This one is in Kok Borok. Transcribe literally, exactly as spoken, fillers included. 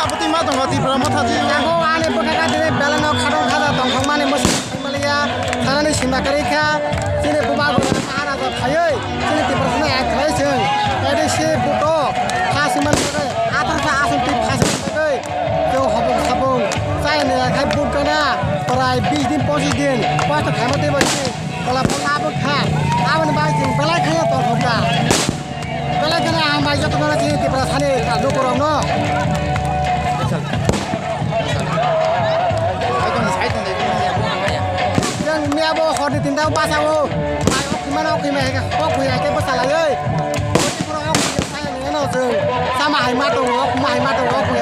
Abotwi ma tongo Tipra Motha twi. Abo ani bwkha kha tini belai no khatong khaja tongthokmani mwswk maliya thanani sinda kwrwi kha. Chini bubagra Maharaja phaiwi chini Tiprasano ek khlai chwng A D C buto pha singmani bagwi atharoso aswk twi pha singmani bagwi chwng hopong sapong chayani khai vote gana prai bis din pochis din kosto khaima twibo chini. Tola phano abo kha. Aboni bai chwng belai kheno tongthok kha. Belai kheno ang bai joto no chini Tipra sani lukurok no. Chwng miya bo hor ni tinta basa o. Bai o khima no khima heka kok huya ke basa lai oi. Tipra o khima sai ni no chwng. Sama hai ma tongo, khuma hai ma tongo, khuma